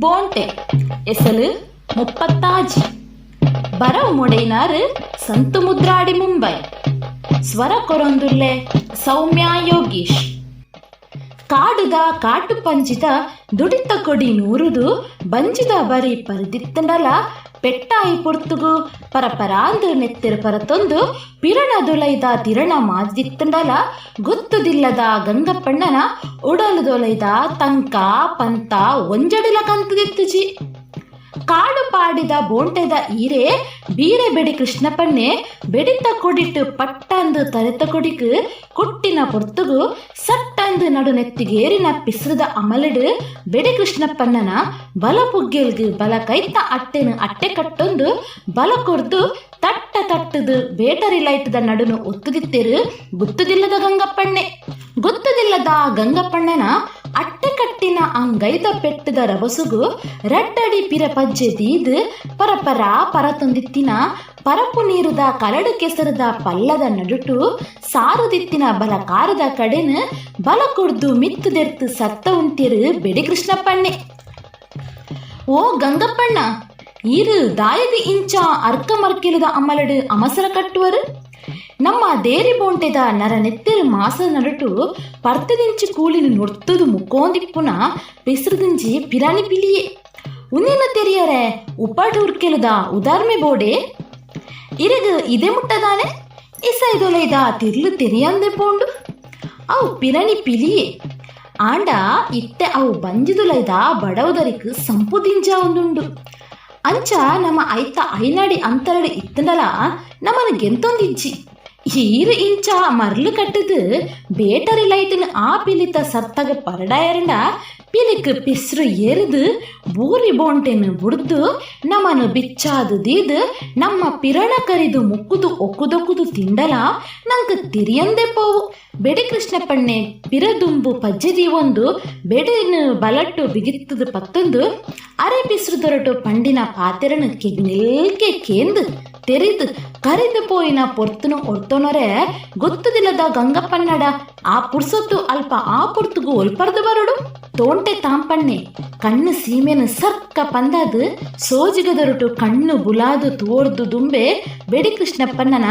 ಬೋಂಟೆ ಎಸಲು 36. ಬರವು ಮೊಡೆಯಿನಾರು ಸಂತು ಮುದ್ರಾಡಿ ಮುಂಬೈ. ಸ್ವರ ಕೊರೊಂದುಲ್ಲೆ ಸೌಮ್ಯ ಯೋಗೀಶ್. ಕಾಡುದ ಕಾಟು ಪಂಜಿದ ದುಡಿತ ಕೊಡಿ ನೂರುದು ಬಂಜಿದ ಬರಿ ಪರಿದಿತ್ತಂಡಲ ಪೆಟ್ಟಾಯಿ ಪೊರ್ತುಗು ಪರಪರಾಂದು ನೆತ್ತೆರು ಪರತೊಂದು ಪಿರಣ ದೊಲೈದ ತಿರಣ ಮಾಜಿದಿತ್ತಂಡಲ ಗೊತ್ತುದಿಲ್ಲದ ಗಂಗಪ್ಪಣ್ಣನ ಉಡಲು ದೊಲೈದ ತಂಕ ಪಂತ ಒಂಜಡಿಲ ಕಂತದಿತ್ತುಜಿ. ಕಾಡು ಪಾಡಿದ ಬೋಂಟೆದ ಈರೆ ಬೀರೆ ಬೆಡಿ ಕೃಷ್ಣಪಣ್ಣೆ ಬೆಡಿತ ಕೊಡಿಟ್ಟು ಪಟ್ಟಂದು ತರೆತ ಕೊಡಿಕ್ ಕುಟ್ಟಿನ ಪೊರ್ತುಗು ಸಟ್ಟಂದು ನಡು ನೆತ್ತಿಗೇರಿನ ಪಿಸ್ರದ ಅಮಲಡು ಬೆಡಿ ಕೃಷ್ಣಪ್ಪಣ್ಣನ ಬಲ ಪುಗ್ಗೆಲ್ಗ್ ಬಲ ಕೈತ ಅಟ್ಟೆನು ಅಟ್ಟೆ ಕಟ್ಟೊಂದು ಬಲ ಕೊರ್ದು ತಟ್ಟ ತಟ್ಟದು ಬೇಟರಿ ಲೈಟ್ದ ನಡುನು ಒತ್ತುದಿತ್ತೆರು ಗೊತ್ತುದಿಲ್ಲದ ಗಂಗಪ್ಪಣ್ಣೆ. ಗೊತ್ತುದಿಲ್ಲದ ಗಂಗಪ್ಪಣ್ಣನ ಅಟ್ಟೆ ಕಟ್ಟಿನ ಅಂಗೈದ ಪೆಟ್ಟದ ರಬಸುಗು ರಡ್ಡಡಿ ಪಿರ ಪಜ್ಜೆ ದೀದ್ ಪರಪರ ಪರತೊಂದಿತ್ತಿನ ಪರಪು ನೀರುದ ಕರಡು ಕೆಸರದ ಪಲ್ಲದ ನಡುಟು ಸಾರುದಿತ್ತಿನ ಬಲ ಕಾರದ ಕಡೆನು ಬಲ ಕೊಡ್ದು ಮಿತ್ತು ದೆರ್ತು ಸತ್ತ ಉಂತಿರು ಬೆಡಿ ಕೃಷ್ಣಪ್ಪಣ್ಣೆ. ಓ ಗಂಗಪ್ಪಣ್ಣ, ಇರು ದಾಯಗ ಇಂಚ ಅರ್ಕ ಮರ್ಕೆಲುದ ಅಮಲಡು ಅಮಸರ ಕಟ್ಟುವರು? ನಮ್ಮ ದೇರಿ ಬೋಂಟೆದ ನರ ನೆತ್ತೆರು ಮಾಸ ನಡುಟು ಪರ್ತದಿಂಚಿ ಕೂಲಿನ ನೊರ್ತದು ಮುಕ್ಕೋಂದಿಪ್ಪುನ ಪಿಸ್ರದಿಂಚಿ ಪಿರಾಣಿ ಪಿಲಿಯೇ ಉನ್ನಿನ ತೆರಿಯರೆ ಉಪ್ಪಾಟು ಉರ್ಕೆಲುದ ಉದಾರ್ಮೆ ಬೋಡೆ ಇರಗು ಇದೇ ಮುಟ್ಟದಾನೆ ಇಸೈದೊಲೈದ ತಿರ್ಲು ತೆರಿಯಂದೆ ಪೋಂಡು. ಅವು ಪಿರಣಿ ಪಿಲಿಯೇ ಆಂಡ ಇತ್ತೆ ಅವು ಬಂಜಿದುಲೈದ ಬಡವುದರಿಕ್ ಸಂಪುದಿಂಜ ಒಂದುಂಡು. ಅಂಚ ನಮ್ಮ ಐತ ಐನಾಡಿ ಅಂತರಡು ಇತ್ತಂಡಲ ನಮ್ಮನ ಗೆಂತೊಂದಿಜ್ಜಿ. ಈರು ಇಂಚ ಮರ್ಲು ಕಟ್ಟದು ಬೇಟರಿ ಲೈಟ್ನ ಆ ಪಿಲಿತ ಸರ್ತಗ ಪರಡಾಯರಂಡ ಪಿಲಿಕ್ ಪಿಸ್ರು ಎರಿದು ಬೂರಿ ಬೋಂಟೆನು ಬುಡ್ದು ನಮ್ಮನು ಬಿಚ್ಚಾದು ದೀದು ನಮ್ಮ ಪಿರಣ ಕರಿದು ಮುಕ್ಕುದು ಒಕ್ಕುದೊಕ್ಕುದು ತಿಂಡಲ ನಂಗೆ ತಿರಿಯಂದೆ ಪೋವು. ಬೆಡಿ ಕೃಷ್ಣಪ್ಪಣ್ಣೆ ಪಿರದುಂಬು ಪಜ್ಜೆದಿ ಒಂದು ಬೆಡಿನ ಬಲಟ್ಟು ಬಿಗಿತ್ತದು ಪತ್ತೊಂದು ಅರೆ ಪಿಸ್ರು ದೊರಟು ಪಂಡಿನ ಪಾತೆರನು ಕೆಗ್ನೆಲ್ಕೆ ಕೇಂದು ತೆರಿದು ಕರಿದು ಪೋಯಿನ ಪೊರ್ತುನು ಒರ್ತೊನೊರೆ ಗೊತ್ತುದಿಲ್ಲದ ಗಂಗಪ್ಪನ್ನಡ ಆ ಪುರ್ಸೊತ್ತು ಅಲ್ಪ ಆ ಪೊರ್ತುಗು ಒಲ್ಪರ್ದು ಬರಡು. ತೋಂಟೆ ತಾಂಪಣ್ಣೆ ಕಣ್ಣು ಸೀಮೆನು ಸರ್ಕ ಪಂದಾದು ಸೋಜಿಗದೊರಟು ಕಣ್ಣು ಬುಲಾದು ತೋರ್ದು ದುಂಬೆ ಬೆಡಿ ಕೃಷ್ಣಪ್ಪಣ್ಣನ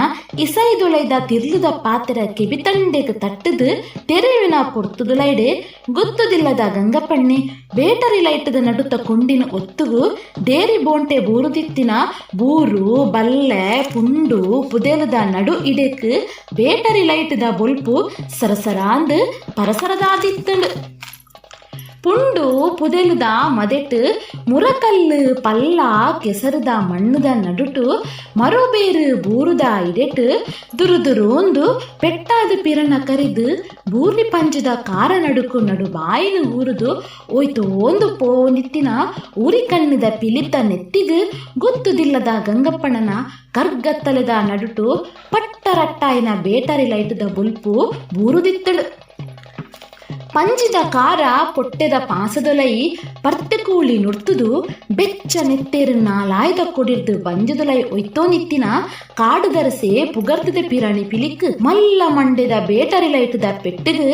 ಇಸೈದುಳೈದ ತಿರ್ಲುದ ಪಾತೆರ ಕೆಬಿತಂಡೆಗ್ ತಟ್ಟದು ತೆರೆಯುವಿನ ಪೊರ್ತುದುಲೈಡೆ ಗೊತ್ತುದಿಲ್ಲದ ಗಂಗಪ್ಪಣ್ಣೆ ಬೇಟರಿ ಲೈಟದ ನಡುತ್ತ ಕೊಂಡಿನ ಒತ್ತುಗು ದೇರಿ ಬೋಂಟೆ ಬೂರುದಿತ್ತಿನ ಬೂರು ಬಲ್ಲೆ ಪುಂಡು ಪುದೆಲದ ನಡು ಇಡೆಕ್ ಬೇಟರಿ ಲೈಟದ ಬೊಲ್ಪು ಸರಸರಾಂದು ಪರಸರದಾದಿತ್ತಂಡು. ಪುಂಡು ಪುದೆಲುದ ಮದೆಟ್ ಮುರಕಲ್ಲು ಪಲ್ಲ ಕೆಸರುದ ಮಣ್ಣುದ ನಡುಟು ಮರುಬೇರು ಬೂರುದ ಇಡೆಟ್ ದುರು ದುರುಂದು ಪೆಟ್ಟಾದ ಪಿರಣ ಕರಿದು ಬೂರ್ಲಿ ಪಂಜದ ಕಾರ ನಡುಕು ನಡು ಬಾಯಿನ ಊರುದು ಓಯ್ತೋಂದು ಪೋಂದಿತ್ತಿನ ಊರಿ ಕಣ್ಣಿದ ಪಿಲಿತ ನೆತ್ತಿಗ್ ಗೊತ್ತುದಿಲ್ಲದ ಗಂಗಪ್ಪಣ್ಣನ ಕರ್ಗತ್ತಲೆದ ನಡುಟು ಪಟ್ಟರಟ್ಟಾಯಿನ ಬೇಟರಿ ಲೈಟುದ ಬೊಲ್ಪು ಬೂರುದಿತ್ತಳು. ಪಂಜಿದ ಕಾರ ಪೊಟ್ಟೆದ ಪಾಸದೊಲೈ ಪರ್ತೆ ಕೂಳಿ ನುರ್ತುದು ಬೆಚ್ಚ ನೆತ್ತೇರು ನಾಲಾಯ್ದ ಕೊಡಿರ್ದು ಬಂಜದೊಲೈ ಒಯ್ತೋನಿತ್ತಿನ ಕಾಡುದರಸೆ ಪುಗರ್ದದ ಪಿರಾಣಿ ಪಿಲಿಕ್ ಮಲ್ಲ ಮಂಡೆದ ಬೇಟರಿ ಲೈಟದ ಪೆಟ್ಟಿಗ್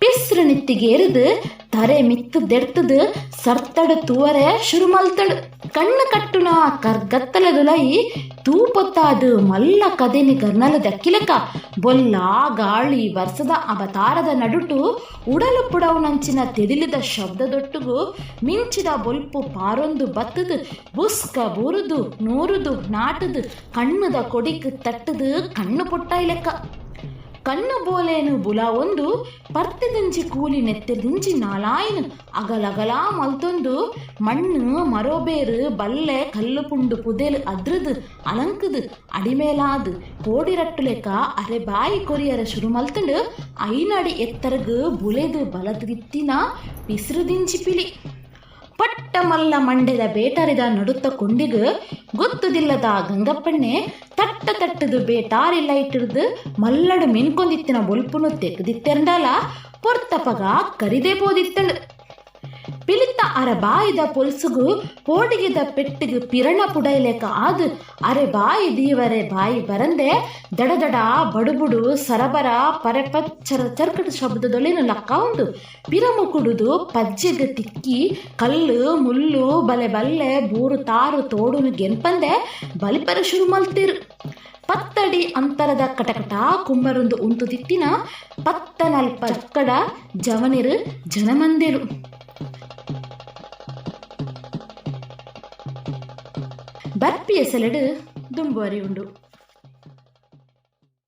ಪಿಸ್ರು ನಿತ್ತಿಗೇರಿದು ತರೆ ಮಿತ್ತು ದೆರ್ತದು ಸರ್ತಡು ತೂವರೆ ಶುರು ಮಲ್ತಳು. ಕಣ್ಣು ಕಟ್ಟುನ ಕರ್ಗತ್ತಲದುಲೈ ತೂಪೊತ್ತಾದು ಮಲ್ಲ ಕದೆನಿ ಗರ್ನಲ ದಕ್ಕಿಲಕ ಬೊಲ್ಲ ಗಾಳಿ ವರ್ಷದ ಅವತಾರದ ನಡುಟು ಉಡಲು ಪುಡವುನಂಚಿನ ತೆಡಿಲಿದ ಶಬ್ದದೊಟ್ಟುಗು ಮಿಂಚಿದ ಬೊಲ್ಪು ಪಾರೊಂದು ಬತ್ತದು ಬುಸ್ಕ ಬೂರುದು ನೂರುದು ನಾಟದು ಕಣ್ಣುದ ಕೊಡಿಕ್ ತಟ್ಟದು ಕಣ್ಣು ಪೊಟ್ಟಾಯಿ ಲೆಕ್ಕ. ಕಣ್ಣು ಬೋಲೇನು ಬುಲ ಒಂದು ಪರ್ತೆದಿಂಚಿ ಕೂಲಿ ನೆತ್ತೆದಿಂಚಿ ನಾಲಾಯಿನ ಅಗಲಗಲ ಮಲ್ತೊಂದು ಮಣ್ಣು ಮರೋಬೇರು ಬಲ್ಲೆ ಕಲ್ಲು ಪುಂಡು ಪುದೆಲು ಅದ್ರದು ಅಲಂಕದು ಅಡಿಮೇಲಾದು ಕೋಡಿರಟ್ಟು ಲೆಕ್ಕ ಅರೆ ಬಾಯಿ ಕೊರಿಯರ ಶುರು ಮಲ್ತಂಡು ಐನಡಿ ಎತ್ತರಗು ಬುಲೆದು ಬಲದಿತ್ತಿನ ಪಿಸ್ರುದಿಂಚಿ ಪಿಲಿ. ಪಟ್ಟ ಮಲ್ಲ ಮಂಡೆದ ಬೇಟರಿದ ನಡುತ್ತ ಕೊಂಡಿಗ್ ಗೊತ್ತುದಿಲ್ಲದ ಗಂಗಪ್ಪಣ್ಣೆ ತಟ್ಟ ತಟ್ಟದು ಬೇಟಾರಿ ಲೈಟಿರ್ದು ಮಲ್ಲಡು ಮಿನ್ಕೊಂದಿತ್ತಿನ ಬೊಲ್ಪುನು ತೆಗ್ದಿತ್ತೆರಂಡಲ ಪೊರ್ತಪಗ ಕರಿದೇ ಪೋದಿತ್ತಳು. ಪಿಲಿತ್ತ ಅರ ಬಾಯಿದ ಪೊಲ್ಸುಗು ಪೋಡಿಗೆದ ಪೆಟ್ಟಿಗ್ ಪಿರಣ ಪುಡೈಲೆಕ ಆದ್ ಅರೆ ಬಾಯಿ ದೀವರೆ ಬಾಯಿ ಬರಂದೆ ದಡದಡ ಬಡುಬುಡು ಸರಬರ ಪರೆಪಚ್ಚರ ಚರ್ಕಟ ಶಬ್ದದೊಲಿನ ಲಕ್ಕಾವುಂಡು ಪಿರಮುಕುಡುದು ಪಜ್ಜೆಗ್ ತಿಕ್ಕಿ ಕಲ್ಲು ಮುಲ್ಲು ಬಲೆ ಬಲ್ಲೆ ಬೂರು ತಾರು ತೋಡುನು ಗೆನ್ಪಂದೆ ಬಲಿಪೆರೆ ಶುರು ಮಲ್ತೆರ್. ಪತ್ತಡಿ ಅಂತರದ ಕಟಕಟ ಕುಂಬರೊಂದು ಉಂತುದಿತ್ತಿನ ಪತ್ತನಲ್ಪ ಚಕ್ಕಡ ಜವನೆರ್ ಜನಮಂದೆಲು. ಬರ್ಪಿ ಎಸಲೆಡ್ ದುಂಬುವರಿಯುಂಡು.